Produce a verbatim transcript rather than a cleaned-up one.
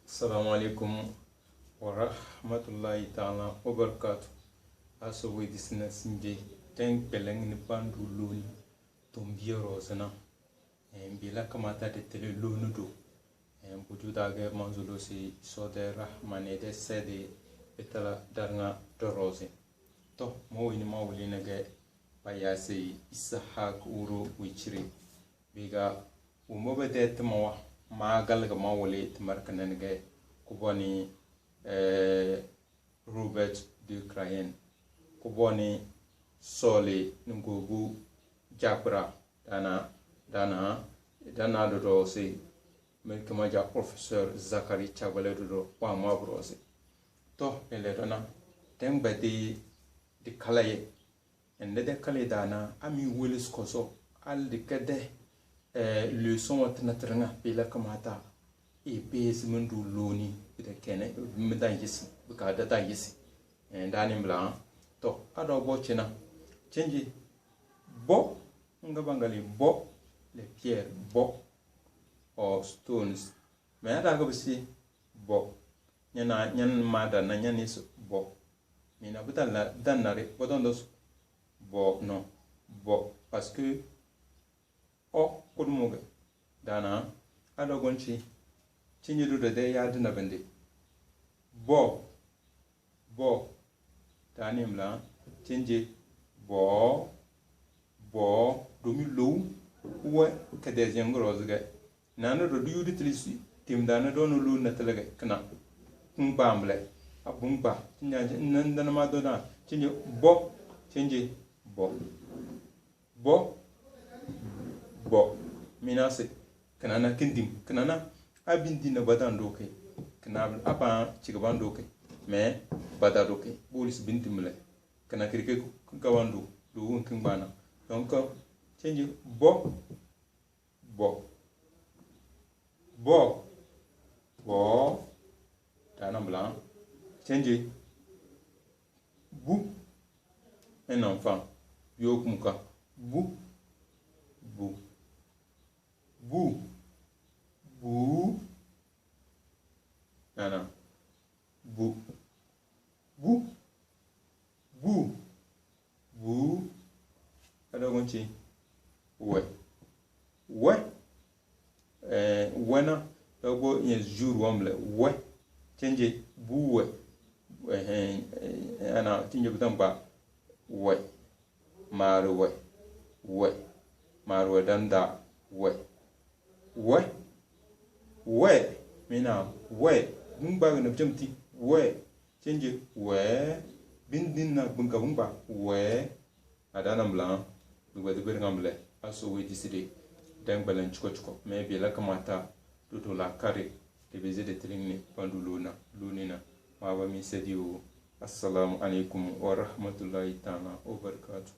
Assalamu alaikum warahmatullahi taala wabarakatuh. Aso we disina sinje ten peleng ni pandu loni tombia rozina. Eh, bila kamata de tele loni do. Eh, buju dage manzulo si so de rahmane de sede betala darnga doroze. To, mo wini ma wuli nege bayase Isahak Uro Wichiri. Biga wumbo be de timawa ma galga ma wuli timarkana nege kuboni, eh, Robert de Crayen. Kuboni Soli Ngogu Jakura dana, dana, dana dodo si. Meri kama ja Professeur Zakari Chagbale dodo wa ma brosi. To, ele dona. Tengbe di, di kalaye. Ende de kalaye dana, ami wele skoso. Al di kede, eh, leçon wa tina tiringa, bila kamata. E bezi mindu loni, bida kene, mi dan yisi, bika da dan yisi. Eh, dani mbla. To, ado bo chena. Chenji, bo, nga bangali bo, le pierre, bo. Or stones. Mais ada ga bisi bo. Nyana, nyan ma da na nyan is bo. Mina buta la dan na re, bo don dos bo, no. Bo. Parce que o kudumuge. Dana, ada gonchi. Chinyi du de de ya dina bende. Bo. Bo. Tani mla. Chenje. Bo. Bo. Domi low. Uwe. Kede zengoro zige. Nana do du yudi tilisi. Tim dana do no low na telege. Kna. Kungba mble. Abungba. Chinja. Nandana ma do na. Chenje. Bo. Chenje. Bo. Bo. Bo. Mina se. Kinana kindim. Kinana. A bindin na badan doke. Kina a ba chiga ban doke. Mais bada doke. Bolis bindim le. Kina kirike gaban do. Do wun kin bana. Donc, change bo. Bo. Bo. Bo. Tana blanc. Change. Bu. Un enfant. Yo kumuka. Bu. Bu. Bu. Bu. Nana. Bu. Bu. Bu. Bu. Ada kunci. We. We. Eh, wena, dagbo nye jour wamle, we, chenje, bu we, eh, eh, ana, chenje butan ba, we, mari we, we, mari we danda, we, we, we, mina, we, bungba gana bjamti, we, chenje, we, bindin na bunga bungba, we, Adana mla, dugbe dugbe ngam le, aso we diside, deng belen chuko chuko, me bi la kamata, dudu la kare, de be zide tiling ni, pandu luna, lunina, ma ba mi sedi o. Assalamu alaikum wa rahmatullahi ta'ala wa barakatuh.